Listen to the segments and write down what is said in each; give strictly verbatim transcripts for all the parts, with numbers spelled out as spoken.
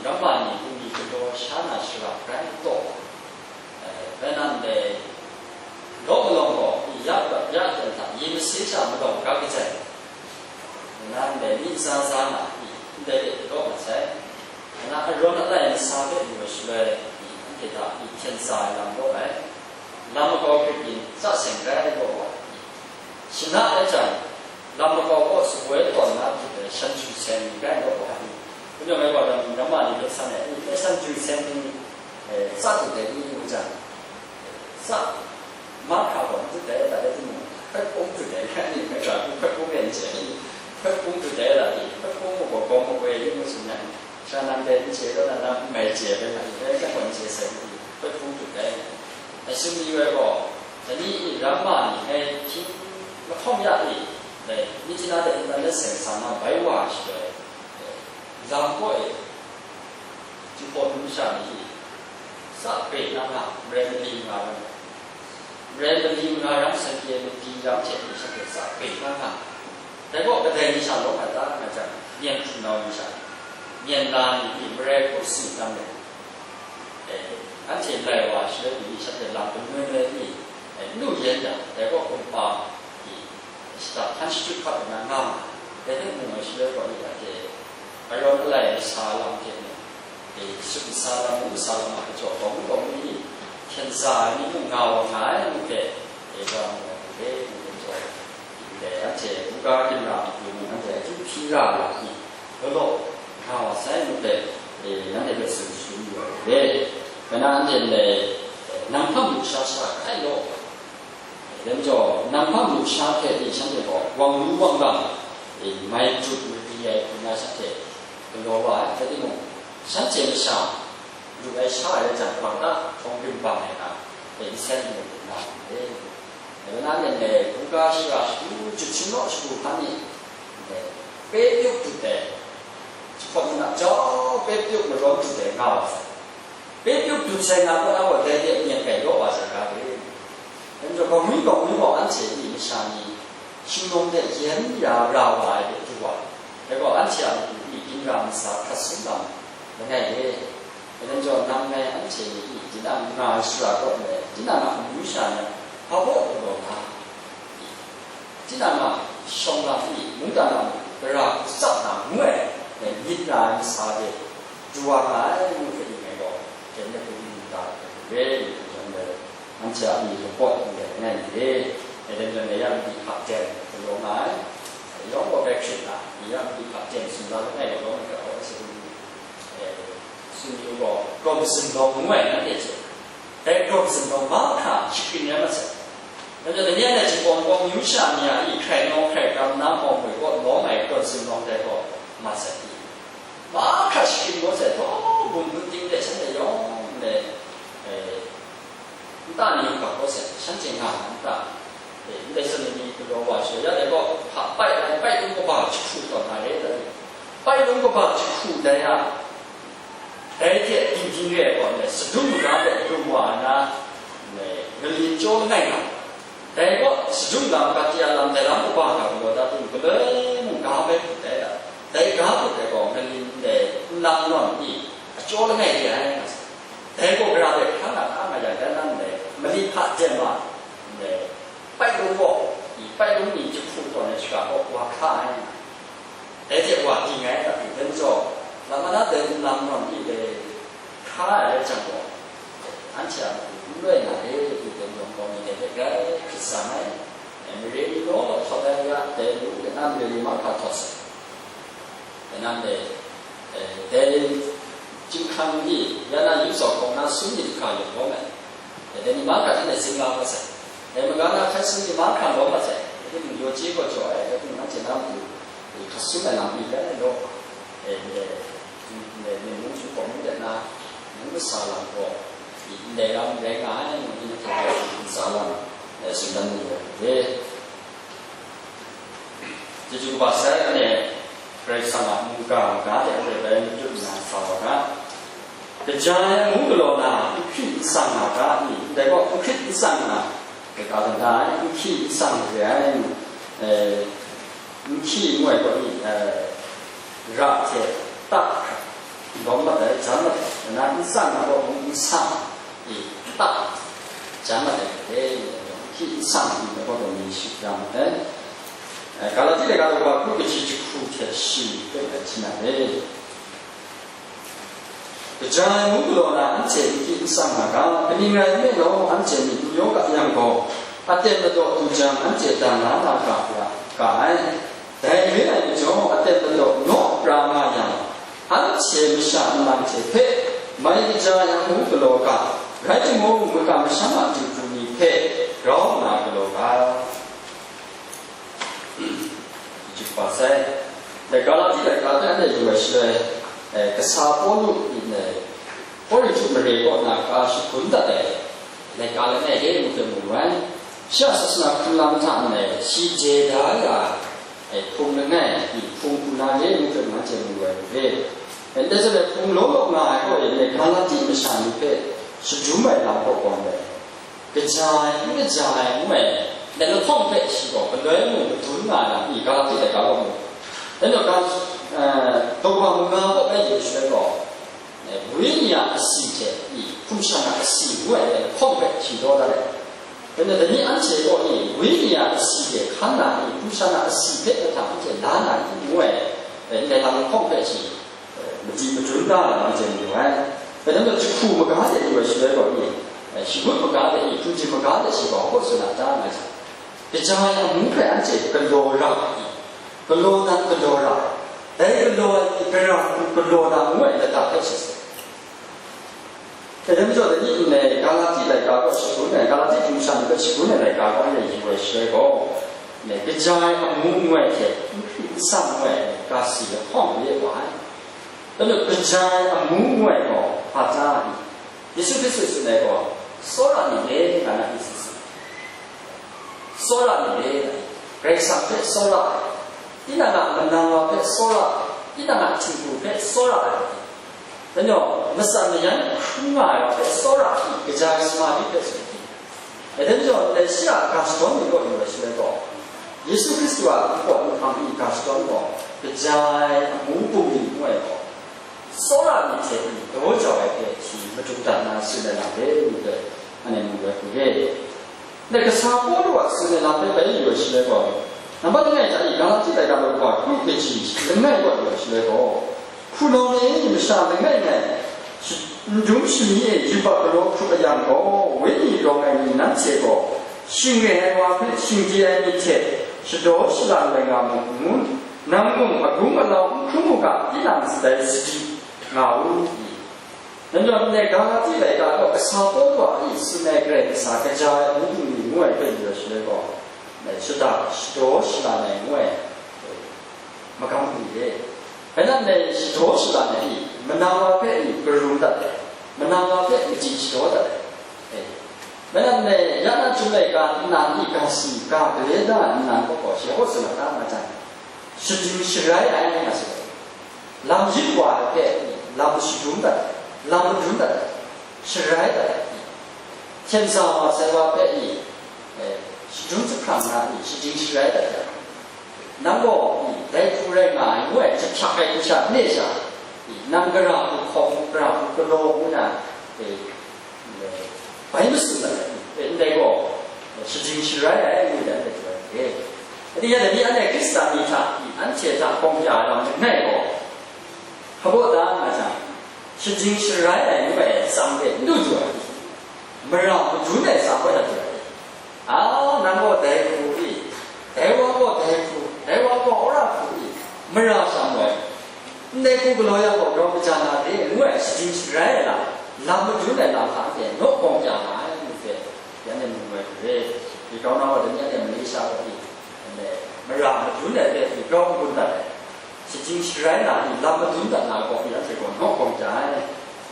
Ramma ni bungli galaw sha na shara grai taw, eh, bai nan dai law malawng gaw, ya prat ya ten hta, yi mase sha malawng ga katsai, nan dai myi za za na, ndai de law mat sai. Na arawn alai masa hpe lu ai shaloi, anhte hta hpyen sa ai lam law ai. Lam makau hkrit yin, tsa seng rai law wa, shana ai jang, lam makau kaw sawoi tawn na hprit ai shan ju seng ni rai law wa, hpunau mai wa lam, ram ma ni hpe san ai, e, shan ju seng ni, e, tsa dut ai ni ngu jang, tsa mahkra gaw n dut ai, dai rai timung, hpet pung dut ai, rai ni, hpet ra, hpet pung rai n chye, hpet pung dut ai, rai ni, hpet pung mabaw gawm magoi ni ngu tsun yang, sha nan dai n chye, kaw na na n mai chye, rai na, rai jang gaw n chye sai ni, hpet pung dut ai. Ai sumri ai gaw, dai ni, ram ma ni, ai hpyi lahkawng ya ni, dai, Myitkyina de internet seng sa na bai wa ai shaloi, lam kaw e, Jinghpaw nu masha ni hte, sa bre na nga, marai mali nga lam, marai mali nga lam, shanhte mali lam hte ni shanhte sa bre na nga, dai gaw kadai ni sha lawm ai ta nga jang, myen hpunau ni sha, myen na ni hte marai hku si tam ai, e, anhte lai wa shaloi ni shanhte lam kanoi noi ni, e, nu yen jang, dai gaw kumhpa ni, shata hkan shachyut hkap nna nga ma ai, dai hpe mu ai shaloi gaw, ni hte arawn alai masa lam hte mung, e, sut masa lam, mu masa lam a majaw, gaw mu gaw mu ni, hkyen za ai ni mung nga wa nga ai, ngu hpe, e, ga mu ai hku hpe, ngu hpe jaw, ndai anhte buga ginra matu mung, anhte akyu hpyi ra ai ni, galaw nga wa sai, ngu hpe, e, nanhte hpe tsun shagun yu ai hte, kanan anhte ndai, e, nang hpang lu sha sha kai law, dai majaw, nang hpang lu sha hte e shanhte gaw wang lu wang lam, e, mai jut mari ai hku na shanhte galaw wa ai, rai timung, shanhte masha lu ai sha ai rai jang, bang ta hkawng rim bang ai na, e, nsen lu na, e, na len e, buga shara shagu, jut shingraw shagu hkan ni, e, pe pyuk dut ai, jahpawt nna jau pe pyuk marawn dut ai nga wa sai. Pe pyuk dut sai nga pawt a gaw, dai de myen kai law wa sai ga re. Dai majaw, gaw ngwi gaw ngwi gaw anhte ni masha ni, shinglawng de yen ya ra wa ai de du wa, dai gaw anhte a matu ni ginra masa hkrat sum lam langai re. Dai majaw, nang ngai anhte ni tinang nga ai sara kaw ndai, tinang a amyu sha ni hpa baw galaw na, tinang a shawng lam ni mungdan a mung gara hku tsap na ngu ai, myit ra ai masa de, du wa nga ai ngu hpe ning ai gaw, dai hpe ning ga ai hpe re, ning hpe jang gaw, anhte a myi lapawt n rai ngai ni re, dai hpe jang gaw, ya mali hkap ten galaw nga ai, yawng gaw bai hkrit na, ya mali hkap ten sumla langai gaw, lawm ai hkra gaw, ase, e, sumyu gaw, gawm zunlawng ngu ai, nanhte hte, dai gawm zunlawng mahkra shakrin rai masai. Dai majaw, dai ni a jahpawt gaw, amyu sha ni a i hkrai naw hkrai gam na hpawng ngoi kaw lawm ai gawm zunlawng dai gaw, mat sai. Mahkra shakrin maw sai, htaw bum bun ting de shanhte yawng le, e, nta ni yawng ga kaw sai, shanhte nga na nta, e, ndai zawn ni galaw wa shaw ya dai gaw, hpa pai ai, pai lung kaba jahku tawn na re, dai, pai lung kaba jahku dai a, dai hte dinghpring re ai gaw, ndai sadum maga hpe lung wa na, ndai nalin chyaw langai nga, dai gaw, sadum lam, Katia lam, dai lam kaba hta galaw dat timung, galoi mung ga bai hput ai a, dai ga hput ai gaw, nalin ndai nlang nawn ni a chyaw langai re ai nga sai. Dai gaw gara de hkra nga hkra nga yang, dai lam ndai mali hpa jen ma, ndai pailung gaw, i pailung ni jahku tawn ai shara gaw wa hkra ai. Dai hte wa ging ai, dai majaw, lam mana dai nlang nawn ni dai hkra ai rai jang gaw, anhte a matu n loi na re, i dai yawng gaw ni dai hpe grai hkrit sang ai. E, mare ni law law htawt ai ya, dai lu de na mare ni mahkra htawt sai. Dai nang dai, e, dai chyinghkrang ni, ya na yu zaw hkawng na sum ni hkra yawng lawm ai. E, dai ni mahkra hte dai zingla kau sai. Dai maga na hkai sum ni mahkra lawm mat sai. Dai hte mung yaw chye gaw jaw ai, dai hte mung anhte na matu, e, hkra sum ai lam mi rai law. E, dai, dai, dai mung hkawm de na, mung masa lam gaw, i, ndai lam rai nga ai, mung ni hkra sa lam, e, tsun dan ni ai. Chyeju kaba sai anhte Karai Kasang a mungga maga de anhte bai n dut nna sa wa ga. Kaja ai ngu galaw na, n hkrit n tsang nga ga i? Ndai gaw n hkrit n tsang nga, kaga dang da ai, n hkyi n tsang re ai, eh, n hkyi ngu ai gaw ni, eh, ra hte ta hkra, lawm mat ai, jan mat ai, na n tsang na gaw mung n sang, i, n tak, jan mat ai hte, hki n sang, i, na gaw mi shi ya mat ai. Eh, Galati laika daw wa kru kaji jahku hte shi hpe hti na re. Kaja ai ngu galaw na anhte n hki n sang na ga, kaning rai nme law, anhte myit n yaw ga yang gaw, aten madaw du jang, anhte dan la na ga, ga, ga ai. Dai re ai majaw, aten madaw naw pra nga yang, anhte masha nlang hte hpe mai kaja ai ngu galaw ga, rai timung, makam masham a dinghpru ni hpe grau nna galaw ga. Jikpa sai. Dai Galati laika hpe anhte yu ai shaloi, eh, kasa Pawlu yin ai Korinhtu mare kaw na ka shagun dat ai laika langai re ngu hpe mu ai. Shi a sasana hkrung lam hta nna shi je da ya ai hpung langai, hpung hku na re ngu hpe mu anhte mu ai re. Ndai zawn e hpung law law nga ai kaw e, Galati masha ni hpe shadum ai lam kaw gawn ai. Kaja ai, n kaja ai ngu ai, dai lahkawng hpe shi gaw galoi mung madun nga ai lam, i, Galati laika gaw mu. Dai majaw, eh, daw wa manga kaw bai yu shaloi gaw, eh, wenyi a asi hte, i, hkum shan a asi ngu ai, dai lahkawng hpe shi daw dat ai. Dai majaw, dai ni anhte gaw, i, wenyi a asi hte hkan na, i, hkum shan a asi hpe mahtang anhte la na, i, ngu ai, eh, dai lam lahkawng hpe shi madi madun da na lam chyen yu ai. Dai majaw jahku maga de yu ai shaloi gaw ni, shagut maga de ni, hpungdim maga de shi gaw hkaw tsun a ta nga ai hta, kaja ai amu hpe anhte galaw ra ai, galaw na galaw ra ai, dai galaw ai gara hku galaw na ngu ai lata hpe shi tsun. Dai majaw, dai ni nme Galati laika kaw shagun ai, Galati hpung sha ni hpe shagun ai laika kaw anhte yu ai shaloi gaw, ne, kaja ai amu ngu ai hte, n hkri n sang ngu ai ga si lahkawng re wa ai. Dai majaw, kaja ai amu ngu ai gaw hpa ta ni? Yesu Hkristu tsun ai gaw, tsawra ni le nga na ni si si. Tsawra ni le, Karai Kasang hpe tsawra ai, tinang a manang wa hpe tsawra ai, tinang a htingbu hpe tsawra ai, dai majaw, matsan mayan hkrum nga ai wa hpe tsawra ai, kaja ai sa ma ni hpe tsun ai. Dai majaw, ndai shi a ga shadawn ni kaw yu ai shaloi gaw, Yesu Hkristu a npawt nhpang ni ga shadawn gaw, kaja ai amu bungli ngu ai gaw, tsawra ni hte daw jau ai hpe shi madung dat na tsun ai lam re ngu ai, anhte mu ai hku re. Dai kasa Pawlu a tsun ai lam hpe bai yu ai shaloi gaw, nambat langai hta i Galati laika daw wa kru kaji langai kaw yu ai shaloi gaw, hpunau ni masha langai ngai shi-, n dum shani e yubak galaw hkrup a yang gaw, wenyi rawng ai ni nanhte gaw, shing re ai wa hpe shingchye ai myit hte shadaw shala ai nga mu, ngu, nang mung agung alau n hkrum u ga, tinang sadai sadi nga u, i. Dai majaw, ndai Galati laika gaw kasa Pawlu a i tsun ai Karai Kasang kaja ai amu bungli ngu ai hpe yu ai shaloi gaw, shada, shadaw shala ai ngu ai, magam bungli re. Bai na ndai shadaw shala ai i, manang wa hpe i karum dat ai, manang wa hpe kaji shadaw dat ai. Bai na ndai ya na Chyum laika nnan i ga si, ga gale da nnan kaw gaw shi hkaw tsun a ta nga jang, shajing sharai ai nga tsun ai. Lam yit wa ai hpe lam shadum dat ai, lam madun dat ai, sharai dat ai, hten sa wa sai wa hpe ni, eh, shadum jahprang na ni, shajing sharai dat ai. Nang gaw, ni, dai hku rai nga ai, ngu ai, jahpyak ai masha ne sha, ni, nang gara hku hkawm, gara hku galaw ngu na, eh, bai masu na, ndai gaw, shajing sharai ai, ngu dan ai, e. Adi yan ni, anhte Hkristan ni hta, anhte hta hkawm ya lam langai gaw, hpa baw da nga jang, shajing sharai ai, ngu ai, tsang de, n du du ai, mara madun ai, tsang gaw dat du ai. A, nang gaw dai hku i, dai wa gaw dai hku, dai wa gaw wora hku i, mara shang ai. Ndai hku galaw yang gaw, grau kaja na de, ngu ai shajing sharai ai lam, lam madun ai lam hta anhte naw kawng kya nga ai, ngu hpe, ya ne mu ai hku re, i grau na wa de, ya ne Malaysia gaw i, mara madun ai hpe, i grau n-gun dat ai, shajing sharai na ni, lam madun dat na gaw, i anhte gaw naw kawng kya ai.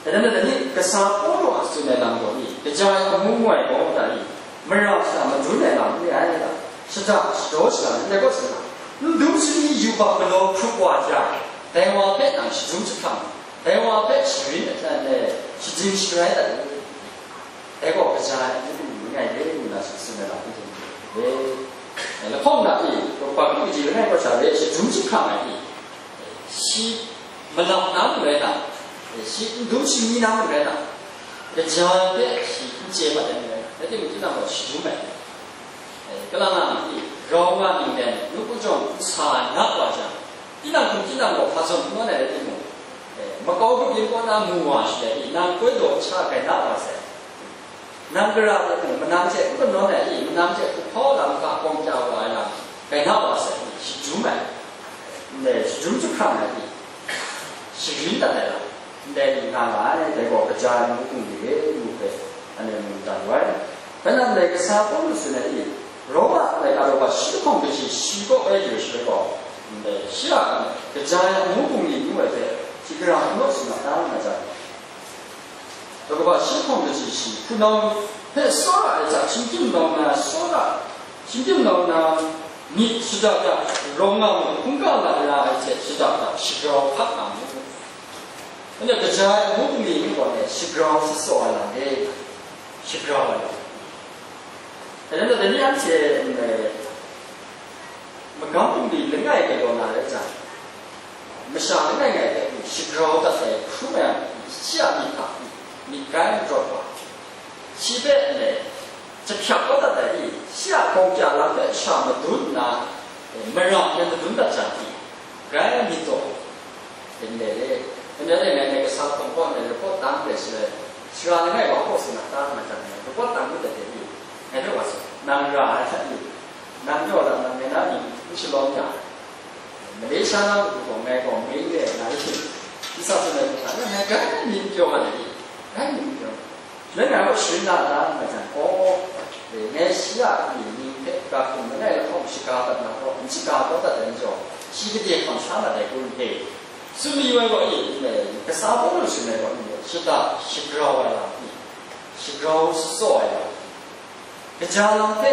Dai na, dai ni, kasa Pawlu a tsun ai lam gaw i, kaja ai amu ngu ai gaw, da i, mara shada madun ai lam re ai da, shada, shadaw shada, ndai gaw shada, n dum shani yubak galaw hkrup wa jang, dai wa hpe nang shadum jahprang, dai wa hpe sharin ai hte shajing sharai dat u. Dai gaw kaja ai amu bungli langai re ngu na shi tsun ai lam hpe tsun ai. Lahkawng na i, Kaba Kaji langai kaw sha re shadum jahprang ai i, shi malap na lu rai na, Shi n dum shi mi na mung rai na, kaja hpe shi n chye mat ai ni rai na, rai timung, tinang gaw shadum ai. Kalang na myit, grau nga myit dai, nu kungdawn n sa na wa jang, tinang hkum tinang gaw hpa zawn n nawn ai rai timung, makau kabyin kaw na mu wa shi ai ni, nang koi daw sha gai na wa sai. Nang gara hpe mung, manang hte n manawn ai ni, manang hte hkuhkau lam hta gawng kya wa ai lam, gai na wa sai ni, shadum ai, ndai shadum jahprang ai ni, sharin dat ai lam, ndai ni nga nga ai, dai gaw kaja ai ngu hkung ni re, ngu hpe, anhte mu dat lu ai. Bai nang ndai kasa Pawlu tsun ai ni, Roma laika daw shi lahkawng kaji shi kaw bai yu shi gaw, ndai shi a kaja ai ngu hkung ni ngu ai hpe, shi gara hkun naw tsun na ta nga jang, Daw kaba shi lahkawng kaji shi, hpunau hpe tsawra ai hta, shingkyim nau na tsawra, shingkyim nau na myit shada da rawng nga mu, hkungga la ya ai hte shada da shagrau hkat nga mu. Anhte kaja ai ngu bungli myit gaw e, shagrau shatsaw ai lam e, shagrau ai lam. Dai rai nna, dai ni anhte, mm, magam bungli langai galaw na rai jang, masha langai ngai hpe shagrau dat ai hkrum ai a, shi a myit hta myit grai n rawt wa, shi hpe le jahpyak kau dat ai ni, shi a gawng kya lam hpe sha madun nna, mara hpe madun dat jang ni, grai myit taw, Dai ni le, dai ni le ngai, ngai kasa hpawng kaw ngai report dang re shi rai, sara langai wa kaw si na ta nga jang, ngai report dang lu dat de ni, ngai hpe wa sa, nang ra ai hta ni, nang yaw la, nang ngai na mying n shalawm ya, Malaysia na matu gaw ngai gaw mei re ai na i, n sa tsun ai hta, ngai grai mying pyaw nga ai ni, grai mying pyaw. Ngai gaw sharin la da nga jang, aw, e, ngai shi a mying hpe ga hkum langai lahkawng shaga dat na gaw, n shaga kau dat ai majaw, shi gade hkam sha mat ai kun hte, tsun mayu ai gaw, e, kasa Pawlu tsun ai gaw, e, shada shagrau ai lam, e, shagrau shatsaw ai lam, kaja lam hpe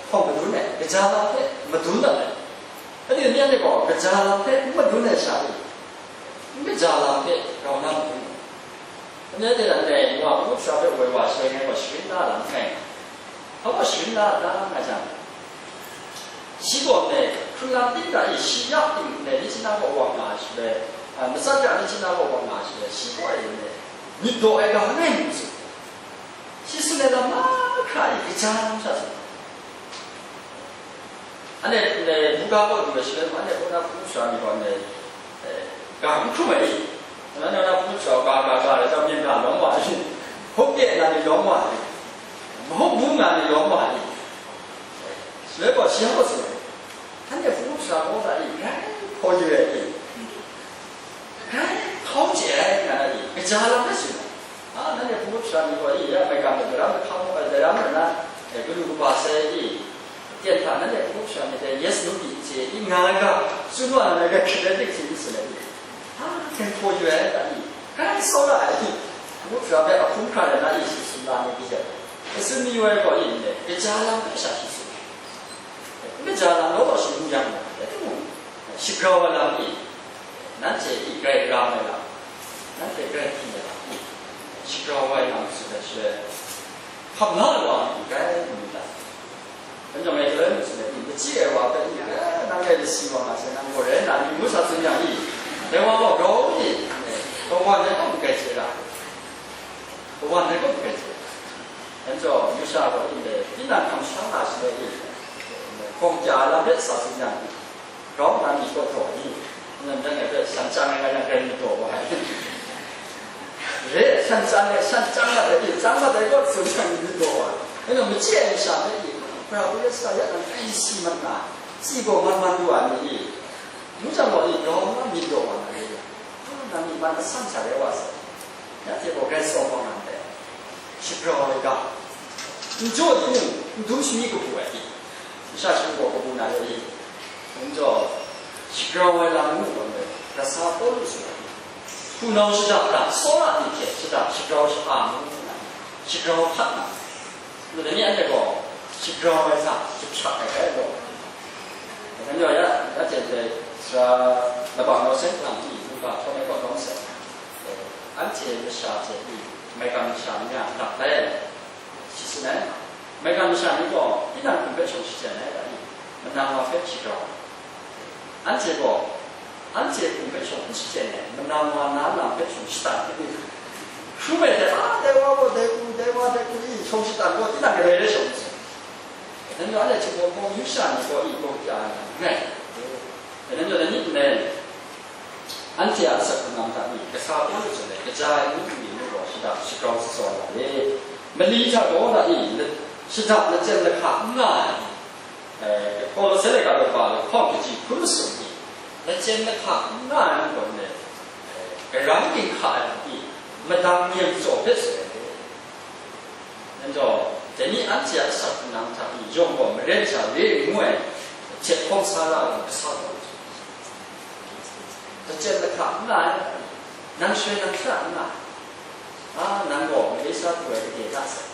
hkawng madun ai, kaja lam hpe madun dat ai. Anhte ni anhte gaw kaja lam hpe n madun ai sha, e, n kaja lam hpe grau na madun ai. Anhte hte nan dai wa hpung sara hpe woi wa shai ngai gaw sharin la lam n rai nga. Hpa gaw sharin la da nga jang, shi gaw ndai hkrun lam ting hta e shi ya ting ndai ni chyina gaw wa nga ai shaloi, a, matsat ya ni chyina gaw wa nga ai shaloi, shi gaw e ndai myit daw ai ga langai mi tsun, shi tsun ai lam mahkra e kaja lam sha tsun. Anhte, e, buga kaw du ai shaloi, anhte kaw na hpung sara ni gaw ndai, e, ga n hkrum ai i? Anhte na hpung sara ga, ga, ga, rai taw, myen ga lawm wa ai i? Hkawk de na ni lawm wa ai i? Mahkawk bu nga ni lawm wa ai i? Shaloi gaw, shi yang gaw tsun ai, anhte hpung sara kaw hta e, grai hpaw yu ai i? Grai hkau chye ai nga ai i? Kaja lam hpe tsun ai. A, nanhte hpung sara ni gaw, e, ya, maigan daram lahkawng gaw daram na, e, galu kaba sai, e, ten hta nanhte hpung sara ni dai yes no pyi chye, e, nga ai ga, tsun wa na ai ga hkrit ai dik hte n tsun ai, e, a, hkyen hpaw yu ai ga, e, grai tsawra ai, e, hpung sara hpe a hpung hkra ai na, e, shi tsun la ni pyi jang, e, tsun mayu ai gaw, e, ndai kaja lam hpe sha shi tsun ai. N kaja lam law law shangun yang gaw, rai timung, shagrau ai lam e, nanhte e grai ram ai lam, nanhte grai hpyi ai lam e, shagrau ai lam tsun ai shaloi, hkam la ai wa e grai mu dat. Anhte ngai galoi mi tsun ai, machyi ai wa hpe e, eh, nang grai lasi wa nga sai, nang gaw rai nna ni ngu sa tsun yang e, dai wa gaw grau e, kawan ai kaw n grai chye ra, kawan ai kaw n grai chye ra. Anhte masha gaw e, tinang kamsham na shaloi e, gawng kya lam hpe sa tsun yang e, grau nna myit kaw taw ai ni? Nang dang e hpe shan chyang ai nga yang, grai myit taw wa ai. Re, shan chyang ai, shan chyang mat ai, chyang mat ai kaw tsun yang myit taw wa ai. Anhte machyi ai masha hpe, hkra hku ya sa ya nang grai si mat nga, si gaw man man du ai ni? Ngu jang gaw, grau nna myit taw wa na re, nang myit man asan sha rai wa sai. Ya hte gaw grai tsawm wa nga ndai. Shagrau ai ga, n jaw timung, n dum shani kabu ai, masha shagu gaw kabu na rai i? N jaw, shagrau ai lam ngu gaw ndai, kasa Pawlu tsun ai, hpunau shada hkra, tsawra ni hte shada shagrau sha-a mu nna, shagrau hkat na, ngu dai ni anhte gaw, shagrau ai hta jahpyak ai rai law. Dai majaw ya, ya hte ndai, sara labang nau seng lang hte mungga htawn ai kaw lawm sai. Anhte masha hte maigan masha ni a lap lai ai, shi tsun ai. Maigan masha ni gaw tinang hkum hpe shawng shachyen ai ga i? Manang wa hpe shagrau ai. Anhte gaw Anhte hkum hpe shawng n shaten ai, manam wa na lam hpe shawng shatan hte, hkrum ai hte, a, dai wa gaw, dai hku, dai wa, dai hku, i, shawng shatan gaw, tinang galai rai shawng n shaten. Dai majaw, anhte htingbaw hpawng yu sha ni gaw, i, gaw, ya ai lam n rai. Dai majaw, dai ni nme, anhte a asak hkrung lam hta i, kasa Pawlu zawn ai, kaja ai ngu hkrum ni ngu gaw, shada shagrau shatsawra ai. Mali hta gaw, da i, shada lachyem lahka n nga ai. Eh, Kolose laika law wa lahkawng kaji hkrum masum ni, lachyem lahka n nga ai ngu gaw le, eh, garang ginhka ai hku, madang myen tsaw hpe tsun ai. Anjaw, dai ni anhte a asak hkrung lam hta i, yawng gaw maren ja re ai ngu ai, hte hkawm sa ra ai kasa gaw, lachyem lahka n nga ai, nang shaloi nang shara n nga ai, a, nang gaw mare sa pru ai gade hta sai.